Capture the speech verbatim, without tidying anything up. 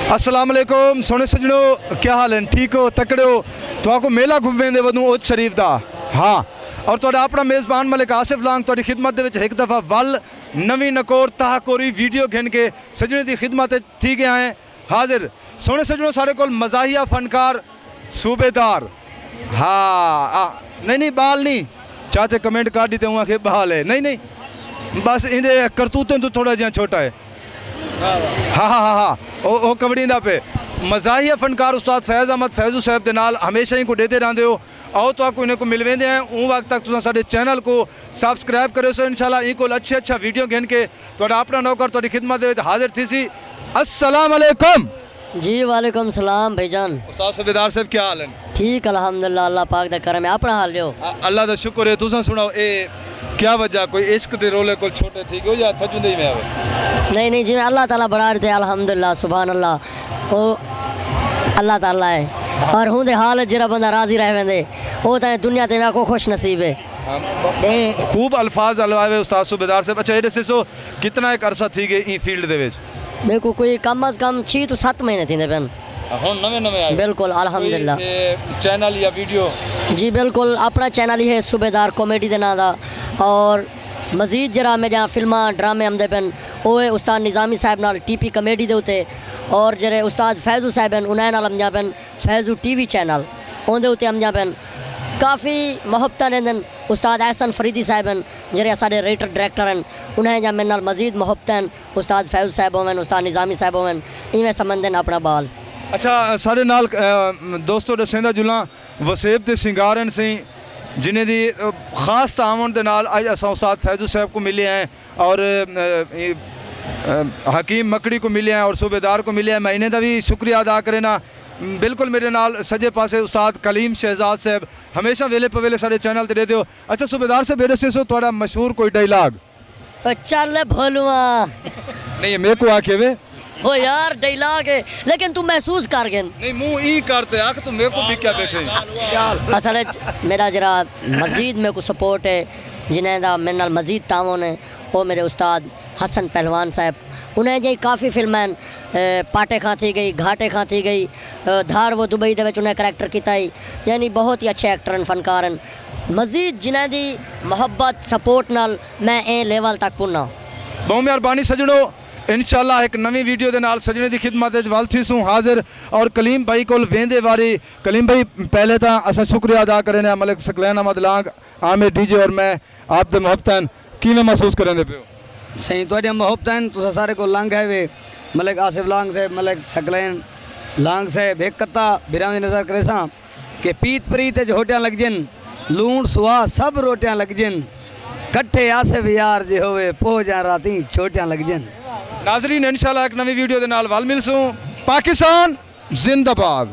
السلام علیکم سوہݨے سڄݨو، کیا حال ہن؟ ٹھیک ہو؟ تکڑے ہو؟ تہاکوں میلہ گھمویندے ودوں اوچ شریف دا۔ ہاں، اور تہاݙا اپݨا میزبان ملک آصف لانگ تہاݙی خدمت دے وچ ہک دفعہ ول نویں نکور تاہ کوری ویڈیو گھن کے سڄݨے دی خدمت وچ تھی ڳیا ہیں حاضر۔ سوہݨے سڄݨو، ساݙے کول مزاحیہ فنکار صوبیدار۔ ہاں، آ، نہیں، نہیں، ٻال نہیں۔ چاچے کمنٹ کر ݙتے، اوں آکھے ٻال ہے۔ نہیں، نہیں، بس ایندے کرتوتیں توں تھوڑا جیہاں چھوٹا ہے۔ ہاں، ہاں، ہاں، ہاں۔ او، او کبڑیندا پئے۔ مزاحیہ فنکار استاد فیض احمد فیضو صاحب دے نال ہمیشہ اینکوں ݙیہدے رہندے ہو۔ آؤ تہاکوں انہیں کوں ملویندے ہیں۔ اوں وقت تک تساں ساݙے چینل کوں سبسکرائب کریسو۔ انشاءاللہ اینکوں اچھے اچھا ویڈیو گھن کے تہاݙا اپݨا نوکر تہاݙی خدمت دے وچ حاضر تھیسی۔ السلام علیکم۔ جی وعلیکم السلام بھائی جان۔ استاد صوبیدار صاحب، کیا حال ہیں؟ ٹھیک الحمدللہ، اللہ پاک دا کرم ہے۔ اپݨا حال ݙیو۔ آ، اللہ دا شکر ہے، تساں سݨاؤ، اے کیا وجہ، کوئی عشق دے رولے کول چھوٹے تھی ڳیو یا تھڄوندے ہی میں آوے؟ نہیں نہیں، جیویں اللہ تعالیٰ بݨا ݙتے، الحمدللہ، سبحان اللہ، او اللہ تعالیٰ ہے۔ اور ہوندے حال جیڑھا بندہ راضی رہ ویندے، او تاں دنیا تے میں آکھوں خوش نصیب ہے۔ ہاں، ٻہوں خوب الفاظ الوائے ہوئے استاد صوبیدار صاحب۔ اچھا، اے ݙسیسو، کتنا ہک عرصہ تھی ڳئے ایں فیلڈ دے وچ؟ میکوں کوئی کم از کم چھی توں ست مہینے تھیندے پئن۔ ہݨ نویں نویں آئے؟ بالکل، الحمدللہ۔ کوئی، اے، چینل یا ویڈیو؟ جی بالکل، اپݨا چینل ہی ہے صوبیدار کامیڈی دے ناں دا۔ اور مزید جیڑھا میݙیاں فلماں، ڈرامے آمدے پئن، او ہے استاد نظامی صاحب نال ٹی پی کامیڈی دے اتے۔ اور جیڑھے استاد فیضو صاحب ہن، انہاں نال آمدیاں پئن فیضو ٹی وی چینل، اوندے اتے آمدیاں پئن۔ کافی محبتاں ݙیندن۔ استاد احسن فریدی صاحب ہن، جیڑھے اساݙے رائٹر ڈائریکٹر ہن، انہاں جا میݙے نال مزید محبتاں ہن۔ استاد فیض صاحب ہوون، استاد نظامی صاحب ہوون، ایویں سمجھدن اپݨا ٻال۔ اچھا، ساݙے نال، اے، دوستو، ݙسیندا جلاں، وسیب تے سنگار ہن سئیں، جنہیں دی، اے، خاص تعاون دے نال اڄ اساں استاد فیضو صاحب کوں ملے ہیں اور، اے، اے، اے، حکیم مکڑی کوں ملے ہیں اور صوبیدار کوں ملے ہیں۔ میں انہیں دا وی شکریہ ادا کرینا۔ بالکل میݙے نال سڄے پاسے استاد کلیم شہزاد صاحب، ہمیشہ ویلے پویلے ساݙے چینل تے ݙیہدے ہو۔ اچھا صوبیدار صاحب، اے ݙسیسو تہاݙا مشہور کوئی ڈائیلاگ؟ او چل بھولواں۔ نہیں، میکوں آکھے وے۔ او یار، ڈائیلاگ ہے، لیکن توں محسوس کر گھن۔ نہیں، منہ ایں کر تے آکھ، توں میکوں بکیا ٻیٹھے۔ اصل وچ میݙا جیڑھا مزید میکوں سپورٹ ہے، جنہیں دا میݙے نال مزید تعاون ہے، او میݙے استاد حسن پہلوان صاحب۔ انہیں جیہی کافی فلماں ہن، اے، پاٹے خاں تھی ڳئی، گھاٹے خاں تھی ڳئی، اے، دھاڑ وہ دبئی دے وچ انہیں کریکٹر کیتا ہئی۔ یعنی بہت ہی اچھے ایکٹر ہن، فنکار ہن۔ مزید جنہیں دی محبت، سپورٹ نال میں ایں لیول تک پُڄا۔ ٻہوں مہربانی سڄݨو، انشاءاللہ ہک نویں ویڈیو دے نال سڄݨے دی خدمت وچ ول تھیسوں حاضر۔ اور کلیم بھائی کول ویندے واری، کلیم بھائی، پہلے تاں اساں شکریہ ادا کریندے ہاں ملک ثقلین احمد لانگ، عامر ڈی جے اور میں، آپ دے محبتاں، کیویں محسوس کریندے پئے ہو؟ سئیں، تہاݙیاں محبتاں ہن، تساں سارے کول لنگھ آئے وے۔ ملک آصف لانگ صاحب، ملک ثقلین لانگ صاحب، ہک قطعہ بھراویں نظر کریساں کہ پیت پریت اچ ہوٹیاں لڳجن، لوݨ سوا سب روٹیاں لڳجن، کٹھے آصف یار جے ہووے، پوہ جاں راتیں چھوٹیاں لڳجن۔ ناظرین، انشاءاللہ ہک نویں ویڈیو دے نال ول ملسوں۔ پاکستان زندہ باد۔